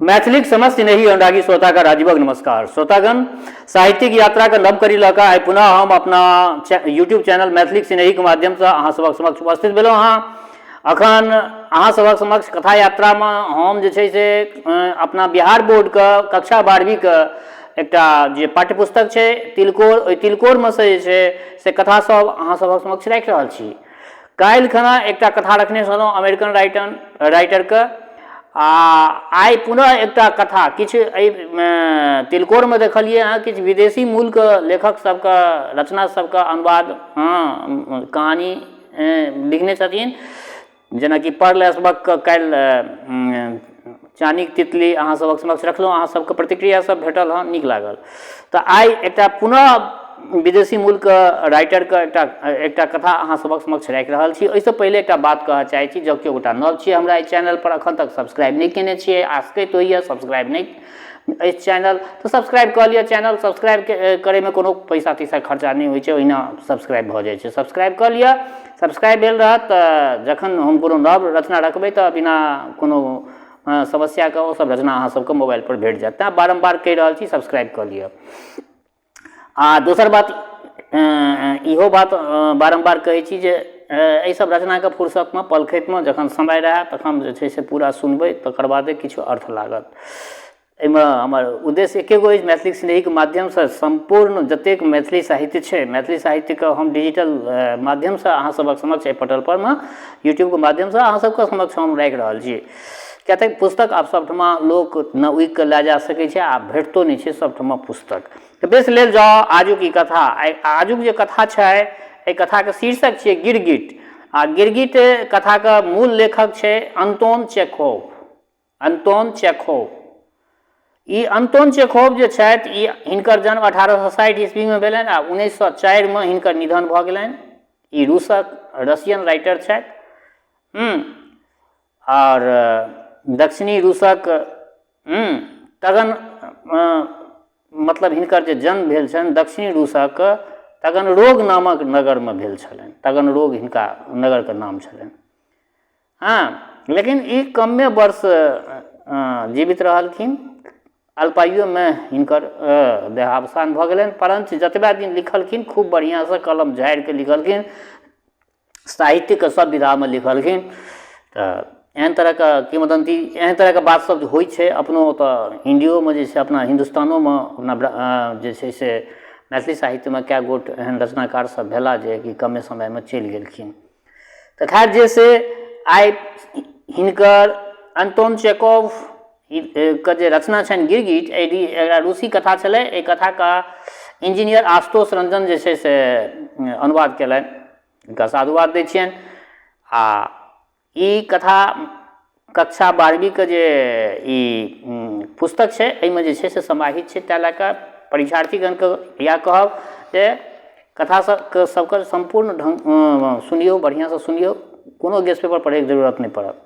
मैथिलीक समस्त स्नेही अनुरागी श्रोताक राजीवक नमस्कार। श्रोतागण, साहित्यिक यात्राक नव कड़ी लऽ कऽ आइ पुनः हम अपना यूट्यूब चैनल मैथिलीक स्नेहीक माध्यमसँ अहाँ सभक समक्ष उपस्थित भेलहुँ हँ। अखन अहाँ सभक समक्ष कथा यात्रामे हम जे छै से अपना बिहार बोर्डके कक्षा 12वींके एकटा जे पाठ्यपुस्तक छै तिलकोर, ओहि तिलकोरमे सँ जे छै से कथा सब अहाँ सभक समक्ष राखि रहल छी। काल्हि खना एकटा कथा रखने छलहुँ अमेरिकन राइटरके, आ आइ पुनः एकटा कथा किछु एहि तिलकोरमे देखलियै हँ, किछु विदेशी मूलके लेखक सबके रचना सबके अनुवाद, हँ, कहानी लिखने छथिन, जेनाकि पर्ल एसबकके काल्हि चानीक तितली अहाँ सभक समक्ष रखलहुँ, अहाँ सबके प्रतिक्रिया सब भेटल हँ, नीक लागल। तऽ आइ एकटा पुनः विदेशी मूलके राइटरके एकटा एकटा कथा अहाँ सभक समक्ष राखि रहल छी। ओहिसँ पहिले एकटा बात कहऽ चाहै छी, जँ केओ गोटा नव छियै हमरा एहि चैनलपर, एखन तक सब्सक्राइब नहि कयने छियै, आसकैत होइए सब्सक्राइब नहि अछि चैनल, तऽ सब्सक्राइब कऽ लिअ चैनल। सब्सक्राइब करैमे कोनो पैसा तैसा खर्चा नहि होइ छै, ओहिना सब्सक्राइब भऽ जाइ छै। सब्सक्राइब कऽ लिअ, सब्सक्राइब भेल रहत तऽ जखन हम कोनो नव रचना रखबै तऽ बिना कोनो समस्याके ओ सब रचना अहाँ सबके मोबाइलपर भेट जायत। तैँ बारम्बार कहि रहल छी, सब्सक्राइब कऽ लिअ। आ दोसर बात, इहो बात बारम्बार कहै छी जे एहिसब रचनाके फुर्सतमे पलखतिमे जखन समय रहए तखन जे छै से पूरा सुनबै, तकर बादे किछु अर्थ लागत। एहिमे हमर उद्देश्य एके गो अछि, मैथिली स्नेहीके माध्यमसँ सम्पूर्ण जतेक मैथिली साहित्य छै, मैथिली साहित्यके हम डिजिटल माध्यमसँ अहाँ सभक समक्ष एहि पटल परमे यूट्यूबके माध्यमसँ अहाँ सबके समक्ष हम राखि रहल छी। किएक तऽ पुस्तक आब सबठमा लोक ने उघिके लए जा सकै छै आ भेटतो नहि छै सबठमा पुस्तक। तऽ बेस, लेल जाउ आजुक ई कथा। आजुक जे कथा छै, एहि कथाके शीर्षक छियै गिरगिट, आ गिरगिट कथाके मूल लेखक छै अंतोन चेखोव। अंतोन चेखोव, ई अंतोन चेखोव जे छथि, ई हिनकर जन्म 1860 ईस्वीमे भेलनि आ 1904मे हिनकर निधन भऽ गेलनि। ई रूसक रसियन राइटर छथि आओर दक्षिणी रूसक तगन, मतलब हिनकर जे जन्म भेल छनि दक्षिणी रूसक तगनरोग नामक नगरमे भेल छलनि। तगनरोग हिनका नगरके नाम छलनि। हँ, लेकिन ई कमे वर्ष जीवित रहलखिन, अल्पायुमे हिनकर देहावसान भऽ गेलनि। परञ्च जतबा दिन लिखलखिन, खूब बढ़िआँसँ कलम झाड़िके लिखलखिन, साहित्यके सब विधामे लिखलखिन। तऽ एहन तरहके किंवदन्ती, एहन तरहके बात सब जे होइ छै अपनो ओतऽ इण्डियोमे जे छै, अपना हिन्दुस्तानोमे, अपना जे छै से मैथिली साहित्यमे कए गोट एहन रचनाकार सब भेला जे कि कमे समयमे चलि गेलखिन। तऽ खैर जे से, आइ हिनकर अंतोन चेकोव के जे रचना छनि गिरगिट, एहि एकरा रूसी कथा छलै। एहि कथाके इंजीनियर आशुतोष रंजन जे छै से अनुवाद केलनि, हिनका साधुवाद दै छियनि। आ ई कथा कक्षा 12वींके जे ई पुस्तक छै, एहिमे जे छै से समाहित छै। ताहि लए कऽ परीक्षार्थीगणके इएह कहब जे कथा सबके सबके सम्पूर्ण ढङ्ग सुनियौ, बढ़िआँसँ सुनियौ, कोनो गेस पेपर पढ़ैके जरूरत नहि पड़त।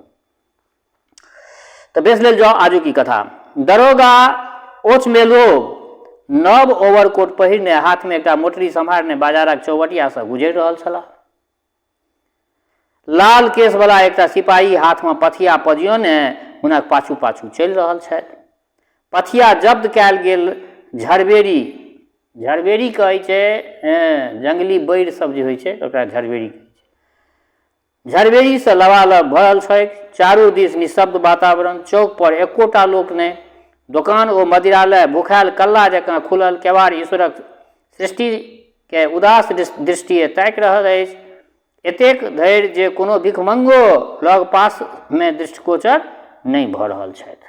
तऽ बेस, लेल जाउ आजुक ई कथा। दरोगा ओचमेलोव नव ओवरकोट पहिरने, हाथमे एकटा मोटरी सम्हारने बाजारक चौबटियासँ गुजरि रहल छलाह। लाल केशवला एकटा सिपाही हाथमे पथिया पजियोने हुनक पाछू पाछू चलि रहल छथि। पथिया जब्त कयल गेल झरबेरी, झरबेरी कहै छै जंगली बैर सब जे होइ छै, ओकरा झरबेरी कहै छै। झरबेरीसँ लबालब भरल छैक। चारू दिस निःशब्द वातावरण। चौक पर एकोटा लोक नहि। दोकान ओ मदिरालय भुखायल कल्ला जकाँ खुलल केवाड़ ईश्वरक सृष्टिकेँ उदास दृष्टिए ताकि रहल अछि। एतेक धरि जे कोनो भिखमंगो लगपासमे दृष्टिगोचर नहि भऽ रहल छथि।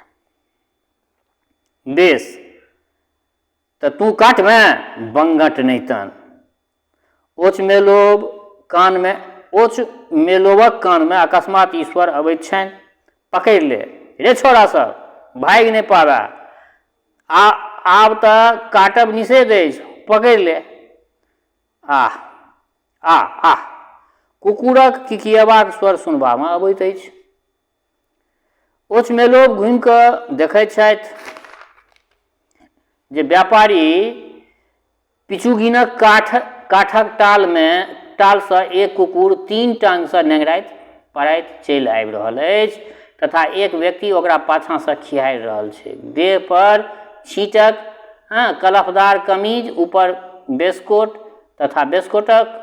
बेस, तऽ तू काटमे बंगट नहि तन। ओचमेलोव कानमे ओचमेलोवक कानमे अकस्मात ईश्वर अबैत छनि। पकड़ि ले रे छोड़ा सब, भागि नहि पाबए। आ आब तऽ काटब निषेध अछि, पकड़ि ले। आह आ आह, कुकुरक किकियबाक स्वर सुनबामे अबैत अछि। ओचमेलोव घुमि कऽ देखैत छथि जे व्यापारी पिचुगिनक काठ काठक टालमे टालसँ एक कुकुर तीन टांगसँ नेंगराइत पड़ाइत चलि आबि रहल अछि। तथा एक व्यक्ति ओकरा पाछाँसँ खिहारि रहल छै। देहपर छींटक कलफदार कमीज, ऊपर बेसकोट तथा बेसकोटक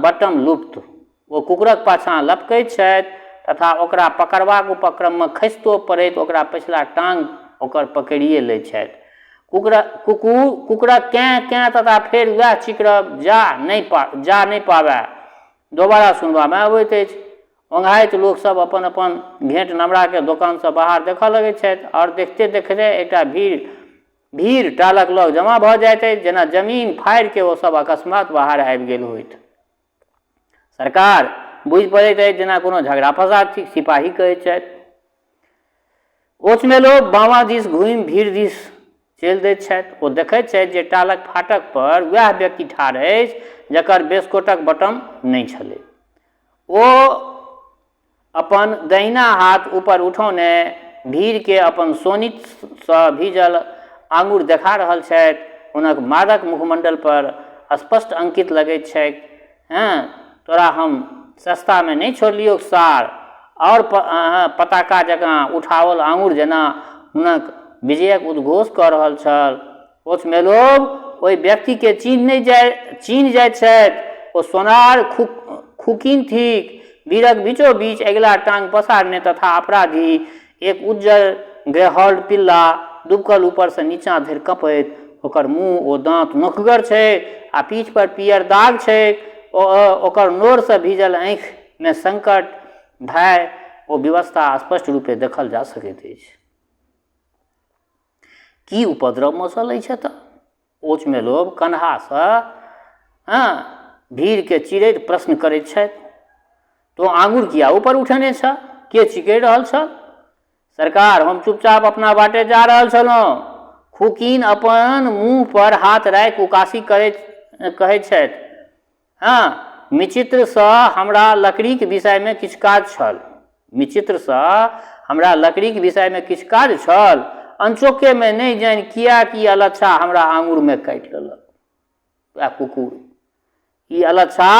बटम लुप्त। ओ कुकुरक पाछाँ लपकैत छथि तथा ओकरा पकड़बाक उपक्रममे खसितो पड़ैत ओकरा पछिला टाँग ओकर पकड़िए लैत छथि। कुकुरक कैं कैं तथा फेर वएह चिकरब जा नहि जा नहि पाबए दोबारा सुनबामे अबैत अछि। ओंघाइत लोक सभ अपन अपन घेंट नमराकेँ दोकानसँ बाहर देखऽ लगैत छथि आओर देखिते देखिते एकटा भीड़ टालक लग जमा भऽ जाइत अछि जेना जमीन फाड़िकेँ ओ सभ अकस्मात बाहर आबि गेल होथि। सरकार, बुझि पड़ैत अछि जेना कोनो झगड़ा फसाद थिक, सिपाही कहैत छथि। ओचमेलो बामा दिस घूमि भीड़ दिस चलि दैत छथि। ओ देखैत छथि जे टालक फाटक पर वएह व्यक्ति ठाढ़ अछि जकर बेसकोटक बटम नहि छलै। ओ अपन दहिना हाथ ऊपर उठौने भीड़केँ अपन शोणितसँ भीजल आङुर देखा रहल छथि। हुनक मादक मुखमण्डल पर स्पष्ट अंकित लगैत छैक, हँ, तोरा हम सस्तामे नहि छोड़लियौक सार! आओर पताका जकाँ उठाओल आङुर जेना हुनक विजयक उद्घोष कऽ रहल छल। ओचमेलोव ओहि व्यक्तिकेँ चीन्हि नहि जाइ चीन्हि जाइत छथि। ओ सोनार खुकीन थिक। भीड़क बीचो-बीच अगिला टाँग पसारने तथा अपराधी एक उज्जर ग्रेहाउंड पिल्ला दुबकल ऊपरसँ नीचाँ धरि कँपैत। ओकर मुँह ओ दाँत नोंखगर छैक आ पीठ पर पीयर दाग छैक। ओकर नोरसँ भीजल आँखिमे संकट, भय ओ विवशता स्पष्ट रूपेँ देखल जा सकैत अछि। की उपद्रव मचल अछि एतऽ? ओचमेलोव कन्हासँ भीड़केँ चीरैत प्रश्न करैत छथि। तोँ आङुर किएक ऊपर उठेने छह? के चिकरि रहल छल? सरकार, हम चुपचाप अपना बाटे जा रहल छलहुँ। खुकीन अपन मुँह पर हाथ राखि उकासी करैत कहैत छथि। हँ, विचित्रसँ हमरा लकड़ीक विषयमे किछु काज छल। विचित्रसँ हमरा लकड़ीक विषयमे किछु काज छल। अनचोकेमे नहि जानि किएक ई अलच्छा हमरा आङुरमे काटि लेलक। वएह कुकुर। ई अलच्छा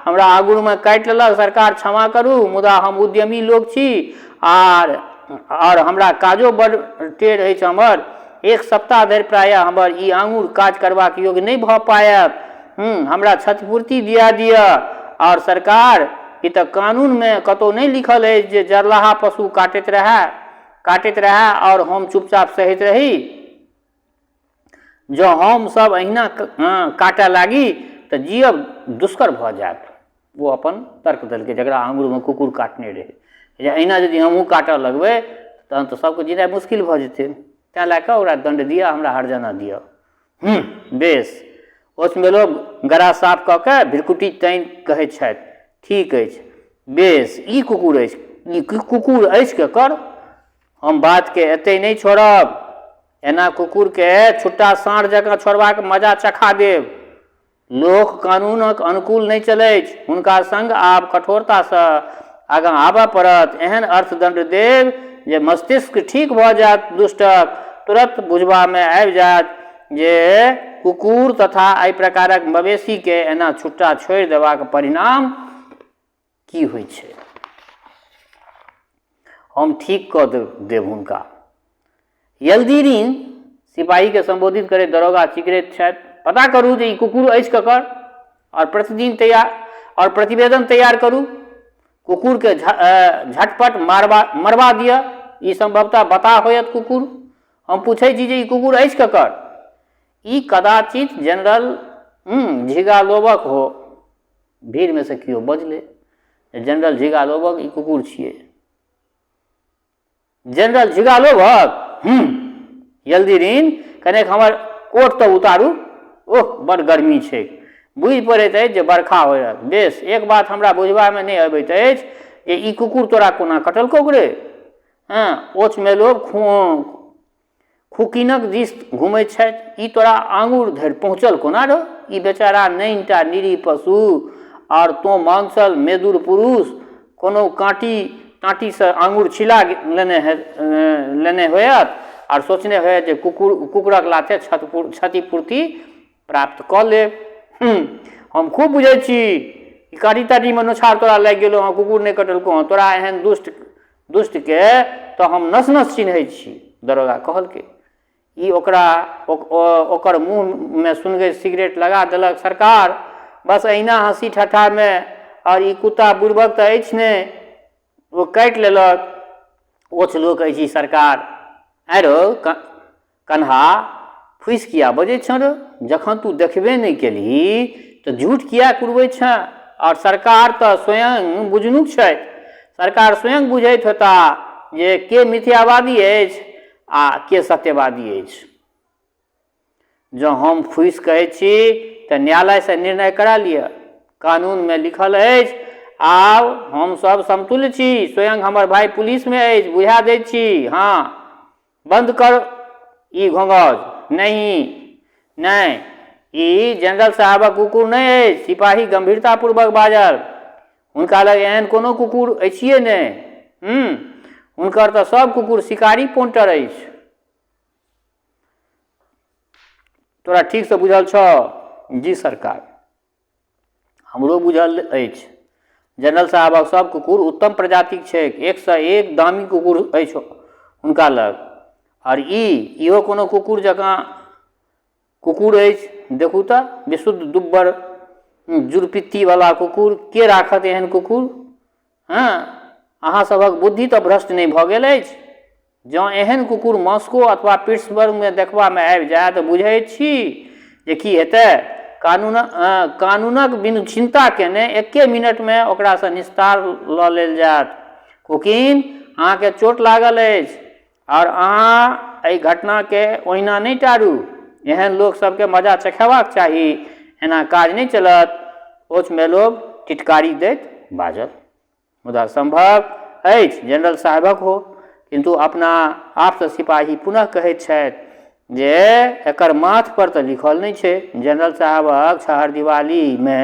हमरा आङुरमे काटि लेलक। सरकार क्षमा करू, मुदा हम उद्यमी लोक छी आर आओर हमरा काजो बड़ टेढ़ अछि हमर। एक सप्ताह धरि प्रायः हमर ई आङुर काज करबाक योग्य नहि भऽ पायत। हमरा क्षतिपूर्ति दिया दिअ। आओर सरकार, ई तऽ कानूनमे कतहु नहि लिखल अछि जे जरलाहा पशु काटैत रहए आओर हम चुपचाप सहैत रही। जँ हम सब एहिना काटय लागी तऽ जियब दुष्कर भऽ जायत। ओ अपन तर्क देलकै जकरा आङुरमे कुकुर काटने रहै जे एहिना यदि हमहूँ काटऽ लगबै तहन तऽ सबके जिनाइ मुश्किल भऽ जेतै। तेँ लए कऽ ओकरा दण्ड दिअ, हमरा हर्जाना दिअ। बेस। ओचमेलो गरा साफ कऽ कऽ भृकुटी तानि कहैत छथि, ठीक अछि। बेस, ई कुकुर अछि। ई कुकुर अछि केकर? हम बातकेँ एतहि नहि छोड़ब। एना कुकुरकेँ छुट्टा साँढ़ जकाँ छोड़बाक मजा चखा देब। लोक कानूनक अनुकूल नहि चलैछ। हुनका संग आब कठोरतासँ आगाँ आबऽ पड़त। एहन अर्थदण्ड देब जे मस्तिष्क ठीक भऽ जायत दुष्टक। तुरत बुझबामे आबि जायत जे कुकुर तथा एहि प्रकारक मवेशीकेँ एना छुट्टा छोड़ि देबाक परिणाम की होइ छै। हम ठीक कऽ देब हुनका। यल्दीरिन सिपाहीकेँ सम्बोधित करैत दरोगा चिकरैत छथि, पता करू जे ई कुकुर अछि ककर आओर प्रतिदिन तैयार आओर प्रतिवेदन तैयार करू। कुकुरकेँ झटपट मरबा दिअ। ई सम्भवतः बताह होयत कुकुर। हम पूछैत छी जे ई कुकुर अछि ककर? ई कदाचित जनरल झिगालोवक हो। भीड़मे सँ केओ बजलै, जनरल झिगालोवक ई कुकुर छियै। जनरल झिगालोवक? यल्दीरिन, कनेक हमर कोट तऽ उतारू। ओह, बड़ गर्मी छैक। बुझि पड़ैत अछि जे बरखा होयत। बेस, एक बात हमरा बुझबामे नहि अबैत अछि जे ई कुकुर तोरा कोना कटलकौक रे? ओचमेलोव खुकीनक दिस घुमैत छथि, ई तोरा आङुर धरि पहुँचल कोना रौ? ई बेचारा नैनटा निरीह पशु आओर तोँ मांसल मेदुर पुरुष, कोनो काँटी ताँटीसँ आङुर छिला लेने होयत आओर सोचने होयत जे कुकुरक लाथे क्षतिपूर्ति प्राप्त कऽ लेब। हम खूब बुझैत छी। ई काँटी ताँटीमे नोछार तोरा लागि गेलौ हँ, कुकुर नहि कटलकौ हँ। तोरा एहन दुष्ट दुष्टके तऽ हम नस नस चिन्है छी, दरोगा कहलकै। ई ओकरा ओकर मुँहमे सुनगैत सिगरेट लगा देलक। सरकार, बस एहिना हँसी ठट्ठामे, आओर ई कुत्ता बुड़बक तऽ अछि नहि, ओ काटि लेलक। ओछ लोक अछि ई सरकार। आँय रौ कन्हा, फूसि किया बजै छँ रौ? जखन तू देखबे नहि केलही तऽ झूठ किया कुरबै छँ? आओर सरकार तऽ स्वयं बुझनुक छथि। सरकार स्वयं बुझैत हेता जे के मिथ्यावादी अछि आ के सत्यवादी अछि। जँ हम फूसि कहै छी तऽ न्यायालयसँ निर्णय करा लिअ। कानूनमे लिखल अछि। आब हमसभ समतुल्य छी। स्वयं हमर भाय पुलिसमे अछि। बुझा दैत छी। हँ, बन्द कर ई घोंघौज। नहि, नहि, ई जनरल साहबक कुकुर नहि अछि, सिपाही गम्भीरतापूर्वक बाजल। हुनका लग एहन कोनो कुकुर अछिए नहि। हुनकर तऽ सभ कुकुर शिकारी पोंटर अछि। तोरा ठीकसँ बुझल छौ? जी सरकार, हमरो बुझल अछि। जनरल साहबक सभ कुकुर उत्तम प्रजातिक छैक। एकसँ एक दामी कुकुर अछि हुनका लग। आओर ई इहो कोनो कुकुर जकाँ कुकुर अछि। देखू तऽ, विशुद्ध दुब्बर जुरपित्तीवला कुकुर। के राखत एहन कुकुर? हँ, अहाँ सभक बुद्धि तऽ भ्रष्ट नहि भऽ गेल अछि? जँ एहन कुकुर मॉस्को अथवा पिट्सबर्गमे देखबामे आबि जाय तऽ बुझैत छी जे की हेतै? कानून कानूनक बिनु चिन्ता केने एक्के मिनटमे ओकरासँ निस्तार लऽ लेल जायत। कुकिन, अहाँकेँ चोट लागल अछि आओर अहाँ एहि घटनाकेँ ओहिना नहि टारू। एहन लोक सभकेँ मजा चखेबाक चाही। एना काज नहि चलत। ओचमेलोव टिटकारी दैत बाजल। मुदा सम्भव अछि जनरल साहेबक हो। किन्तु अपना आपसँ सिपाही पुनः कहैत छथि जे एकर माथ पर तऽ लिखल नहि छै। जनरल साहेबक छहरदीवालीमे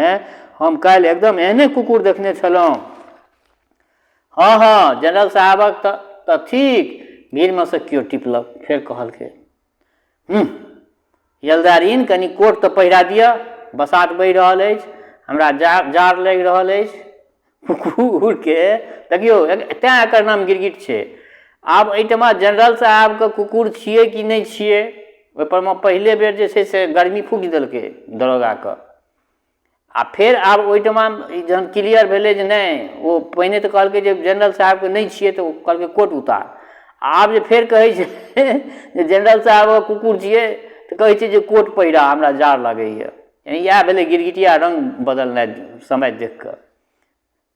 हम काल्हि एकदम एहने कुकुर देखने छलहुँ। हँ हँ, जनरल साहेबक तऽ थिक। भीड़मे सँ केओ टिपलक। फेर कहलकै, यलदारीन, कनि कोट तऽ पहिरा दिअ। बसात बहि रहल अछि, हमरा जाड़ लागि रहल अछि। कुकुरके देखियौ, तैँ एकर नाम गिरगिट छै। आब एहिठमा जनरल साहबके कुकुर छियै कि नहि छियै, ओहिपर मे पहिले बेर जे छै से गर्मी फूकि देलकै दरोगाके। आ फेर आब ओहिठमा जहन क्लियर भेलै जे नहि, ओ पहिने तऽ कहलकै जे जनरल साहबके नहि छियै, तऽ ओ कहलकै कोट उतार। आब जे फेर कहै छै जे जनरल साहबके कुकुर छियै, तऽ कहै छै जे कोट पहिरा, हमरा जाड़ लगैए। यानि इएह भेलै गिरगिटिया रङ्ग बदलनाइ समय देख कऽ।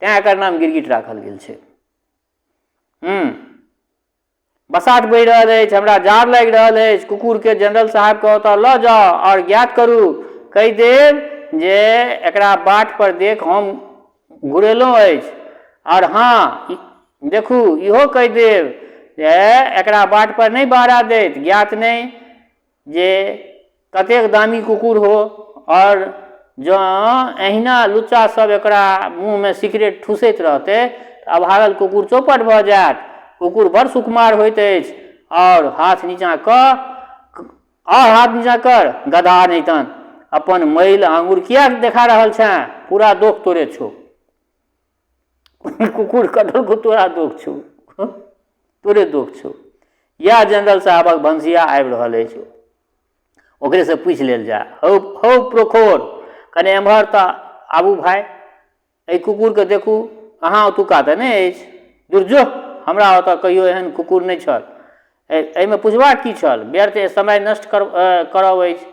तैँ एकर नाम गिरगिट राखल गेल छै। बसात बहि रहल अछि, हमरा जाड़ लागि रहल अछि। कुकुरके जनरल साहबके ओतऽ लऽ जाउ आओर ज्ञात करू। कहि देब जे एकरा बाट पर देख हम घुरेलहुँ अछि। आओर हँ, देखू, इहो कहि देब जे एकरा बाट पर नहि बहरा दैत। ज्ञात नहि जे कतेक दामी कुकुर हो, आओर जँ एहिना लुच्चा सब एकरा मुँहमे सिगरेट ठूसैत रहतै तऽ अभागल कुकुर चौपट भऽ जायत। कुकुर बड़ सुकुमार होइत अछि। आओर हाथ नीचाँ कऽ, आओर हाथ नीचाँ कर, गदहा नहितन। अपन मैल आङुर किएक देखा रहल छेँ? पूरा दोख तोरे छौ। कुकुर कटलकौ, तोरा दोख छौ, तोरे दोख छौ। इएह जनरल साहबक भनसिया आबि रहल अछि, ओकरेसँ पूछि लेल जाय। हौ हौ प्रोखोर, कने एम्हर तऽ आबू भाय। एहि कुकुरके देखू, अहाँ ओतुका तऽ नहि अछि? दुर्जो, हमरा ओतऽ कहियो एहन कुकुर नहि छल। एहिमे पुछबाक की छल? व्यर्थ समय नष्ट करब अछि।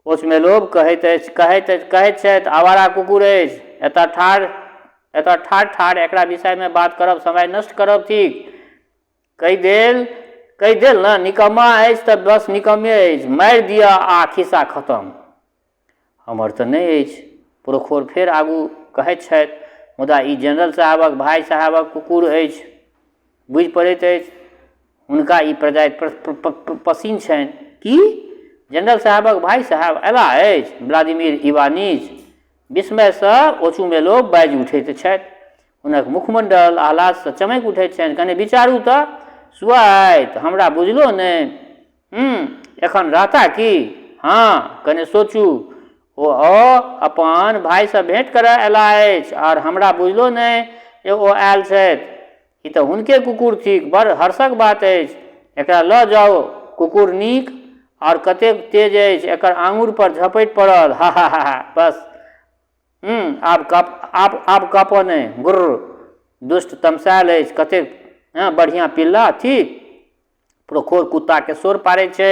ओचमेलोव कहैत अछि कहैत अछि कहैत छथि, आवारा कुकुर अछि। एतऽ ठाढ़ ठाढ़ एकरा विषयमे बात करब समय नष्ट करब थिक। कहि देल कहि देल ने, निकम्मा अछि तऽ बस निकम्मे अछि। मारि दिअ आ खिस्सा खतम। हमर तऽ नहि अछि, प्रोखोर फेर आगू कहैत छथि, मुदा ई जनरल साहबक भाय साहबक कुकुर अछि। बुझि पड़ैत अछि हुनका ई प्रजाति पसिन छनि। की? जनरल साहबक भाय साहब अयलाह अछि? व्लादिमीर इवानिच विस्मयसँ ओचुमेलोव बाजि उठैत छथि। हुनक मुखमण्डल आह्लादसँ चमकि उठैत छनि। कने विचारू तऽ, सुआइत, हमरा बुझलो नहि। एखन रहता की? हँ, कने सोचू। ओ अपन भायसँ भेँट करय अयलाह अछि आओर हमरा बुझलो नहि जे ओ आयल छथि। ई तऽ हुनके कुकुर थिक, बड़ हर्षक बात अछि। एकरा लऽ जाउ। कुकुर नीक आओर कतेक तेज अछि, एकर आङुर पर झपटि पड़ल। हा हा हा हा, बस। हूँ, आब कप आब आब काँपऽ नहि। गुर्र। दुष्ट तमसायल अछि, कतेक हँ बढ़िआँ पिल्ला थिक। प्रोखोर कुत्ताके शोर पाड़ै छै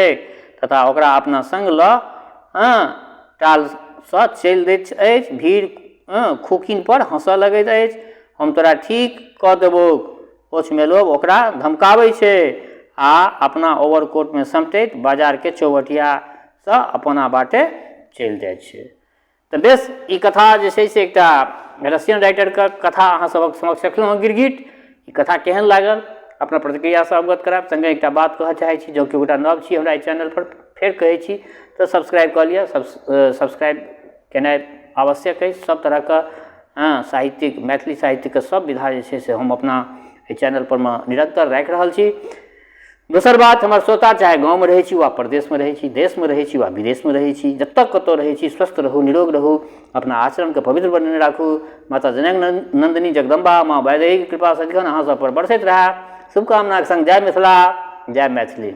तथा ओकरा अपना सङ्ग लऽ हँ टालसँ चलि दैत अछि। भीड़ हँ खुकीनपर हँसऽ लगैत अछि। हम तोरा ठीक कऽ देबौक, ओचमेलोव ओकरा धमकाबै छै आ अपना ओवरकोटमे समटैत बाजारके चौबटियासँ अपना बाटे चलि जाइ छै। तऽ बेस, ई कथा जे छै से एकटा रसियन राइटरके कथा अहाँ सभक समक्ष रखलहुँ हँ गिरगिट। ई कथा केहन लागल, अपना प्रतिक्रियासँ अवगत करायब। सङ्गे एकटा बात कहऽ चाहै छी, जँ केओ गोटा नव छी हमरा एहि चैनलपर, फेर कहै छी तऽ सब्सक्राइब कऽ लिअ। सब्सक्राइब केनाइ आवश्यक अछि। सभ तरहके हँ साहित्यिक, मैथिली साहित्यके सभ विधा जे छै से हम अपना एहि चैनलपर मे निरन्तर राखि रहल छी। दोसर बात, हमर श्रोता चाहे गाँवमे रहै छी वा परदेशमे रहै छी, देशमे रहै छी वा विदेशमे रहै छी, जतऽ कतौ रहै छी, स्वस्थ रहू, निरोग रहू, अपना आचरणके पवित्र बनेने राखू। माता जनक नन्दिनी जगदम्बा माँ वैदेहीके कृपा सदिखन अहाँ सब पर बरसैत रहए, शुभकामनाके सङ्ग जय मिथिला, जय मैथिली।